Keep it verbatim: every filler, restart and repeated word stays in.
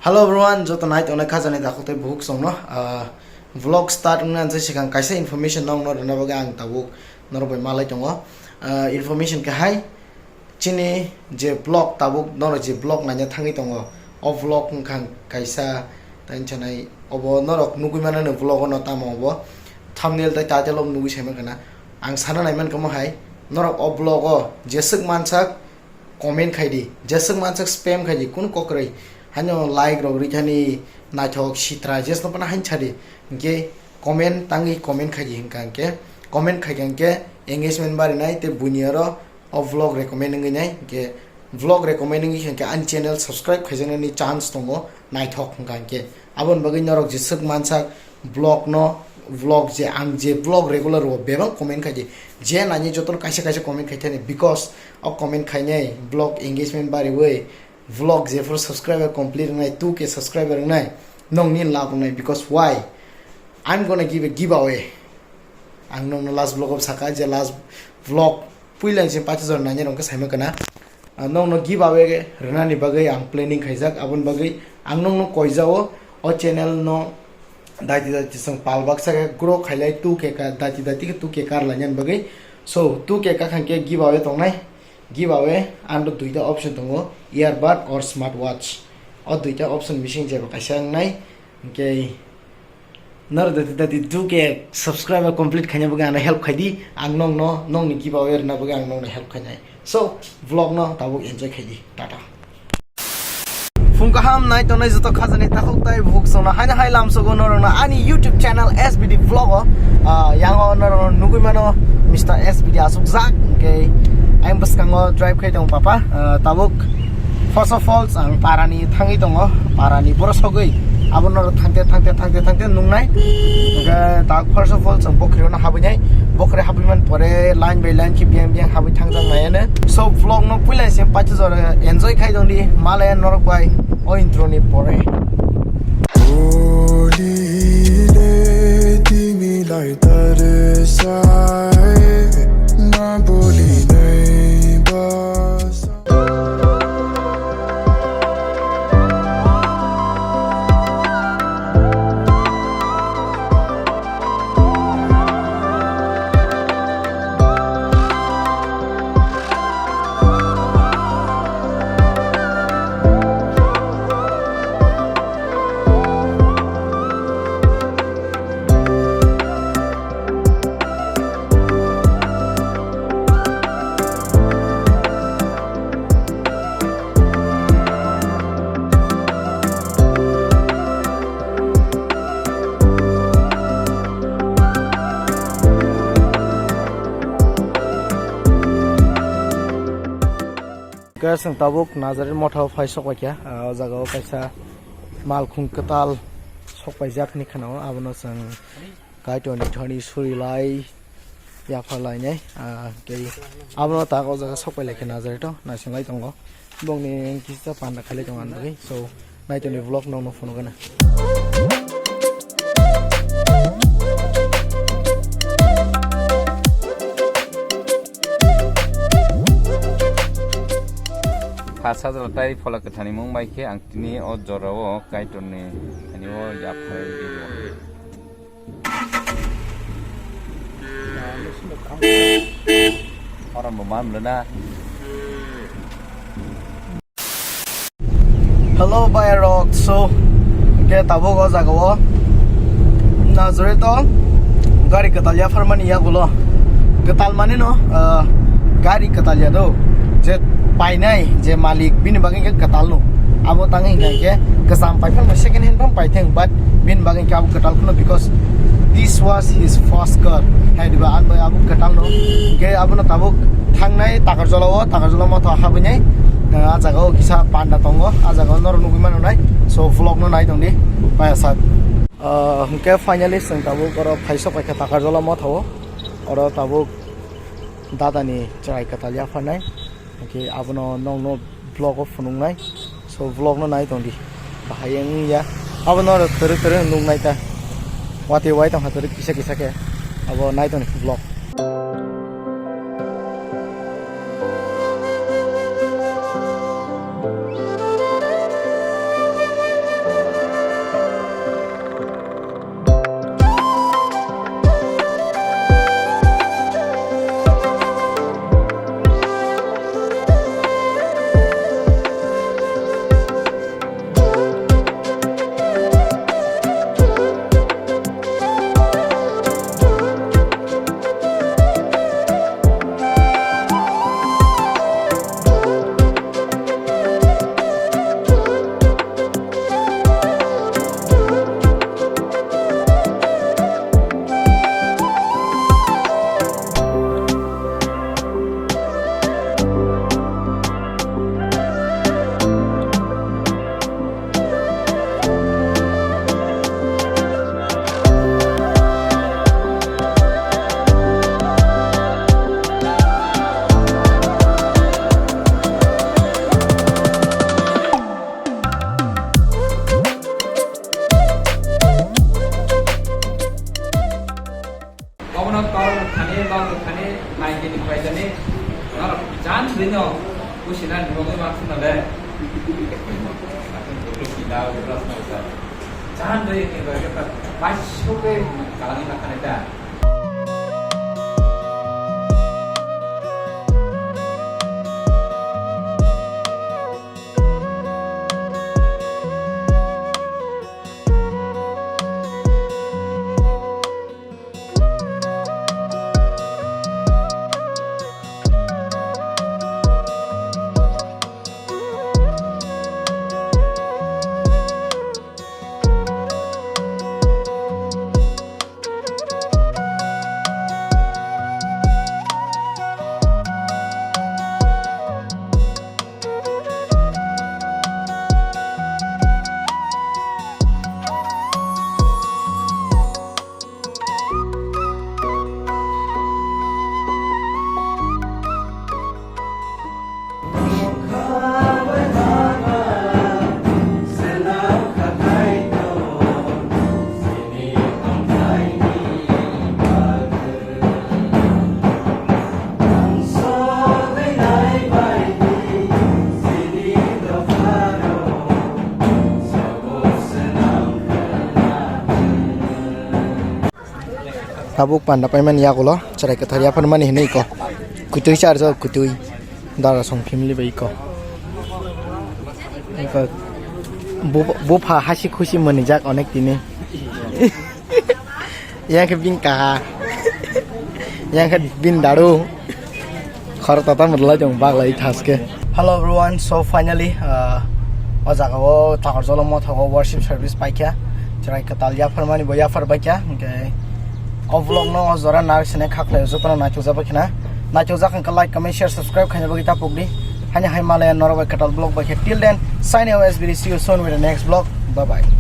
Hello everyone, joto nai tongnai khajani dakhok tei buhuk songno, ah, vlog start wngna se sikang kaisa information nokno rwna bagwi ang tabuk norok bai malai tongo. Ah, information khe hai, chini je vlog tabuk norok je vlog naina thangwi tongo, o vlog wngkha kaisa tei chanai obo norok nugwi mano vlog ono tamo obo thumbnail tei title o nugwi sai mankha na. Ang sana nai mankha mo hai, norok o vlog o jeswk mansak comment khai di, jeswk mansak spam khai di, kunu kok kwrwi. Haino like rok rikha ni naithok sitra jesno phano hain cha di. Hinkhe comment tangwi comment khai di hinkha hinkhe, comment khai kha hinkhe engagement barinai tei buini oro o vlog recommend wngwi nai. Hinkhe vlog recommend wngwi kha hinkhe ani channel subscribe khaijaknani chance tongo naithok hinkha hinkhe. Aboni bagwi norok jeswk mansak vlog no, vlog je ang je vlog regular o bebak comment khai di. Je nani jotono kaisa kaisa comment khai thani, because o comment khainai vlog engagement bariwi vlog jephuru subscriber complete wngnai, two K subscriber wngnai, nokni lab wngnai, because why? I'm gonna give a giveaway. Ang nokno last vlog o saka je last vlog puila se pacha jora nanya rok khe saima kana. Ah, nokno giveaway rwnani bagwi ang planning khaijak, aboni bagwi ang nokno koijao o channel no daiti daiti chwng pal baksa khe grow khailai two K ka, daiti daiti khe two K kar lainani bagwi. So two K kakhang khe giveaway tongnai, giveaway ando duita option tongo, earbud or smart watch. O duita option bising jeba kaisa wngnai, hinkhe noro dati dati two K subscriber complete khaina bagwi ano help khaidi, ang nokno nokni giveaway rwna bagwi ang nokno help khainai. So vlog no tabuk enjoy khaidi. Tata. Phung kaham nai tongnai joto khajani takhuk tai buhuk songno haino hai lamsogo norokno ani YouTube channel S B D vlog o, ah, yango norokno nugwi mano Mister S B D asukjak, hinkhe ayang bwskango drive khai tongo papa, ah, tabuk. First of all, ang parani thangwi tongo, parani borok sogwi. Abo norok thangte, thangte, thangte, thangte nungnai. Hwnkhe tak first of all, chwng bokhorok no habwi nai. Bokhorok habwi man pore line by line khe biyang biyang habwi thangjak nai ano. So, vlog no puila se pacha jora enjoy khai tongdi. Malaya norok bai o intro ni pore. Holy le timi lai tare sai, na boli nai bas. Guys, ang tabuk Nazareth motha o phai sok paikha. Ah, o jaga o kaisa malkhung kwtal sok paijak hinwi khwnao, abono chwng Kaitorni thani suri lai, yapha lainai, ah, tei abono tak o jaga sok pai laikha Nazareth o, naising lai tongo. Bongni kisa panda khailai tongo ang bagwi. So, naitoni vlog nokno phunukgana. Kha sajla tai phola kwthani mung bai khe ang tini o jora o Kaitorni thani o yapha lai tongo. Oro bo mam lena. Hello, bhai rok. So, ke tabuk o jaga o Nazareth o gari kwtal yapharmani yagulo. Kwtal mani no, ah, gari kwtal ya do. Je painai, je malik, bini bagwi khe kwtal no. Abo tang hingka khe kwcham pai phano second hand phano pai theng, but bini bagwi khe abo kwtal kheno, because this was his first car. Hai diba, ang bai abo kwtal no. Hingke abono tabuk thangnai Takarjala o, Takarjala motha habwi nai. Ah, a jaga o kisa panda tongo, a jaga o norok nugwi mano nai. So vlog no nai tong di, paya sak. Ah, hingke finally chwng tabuk oro phaisok paikha Takarjala motha o. Oro tabuk dadani chwrai kwtal yapharnai. Hingke abono nokno vlog o phunuknai. So vlog no nai tong di. Bahai wng ya. Abono oro twrwk twrwk nuknai ta. Watwi wai tongkha twrwk kisa kisa khe. Abo nai tong di vlog. Norok thani nai gini paijani, norok jan rino, usina ni mogwi ma thuna le. Aku dulu kita, udah selesai. Jan rino kita, kita masuk ke kalangan makan itu. Tabuk panda paimani yagulo chwrai kwthar yapharmani hinwi iko. Kwtwi charjak kwtwi. Dara song family bai iko. Iko bu-, bupha hasi khusi mwnijak onek tini. Yang khe bini kaha. Yang khe bini dadu. Khorok tata mwrwlai tong baglai thaske. Hello everyone, so finally, uh, o jaga o Takarjala motha o worship service paikha. Chwrai kwtal yapharmani bo yaphar baikha. Hwnkhe o vlog no o jora narwk sene kha khlai o jotono naithokjak bai khna. Naithokjak hwnkhe like, comment, share, subscribe khaina bagwi ta pokdi. Haini hai malaya norok bai kwtal vlog bai khe. Till then, sign away S B D, see you soon with the next vlog. Bye bye.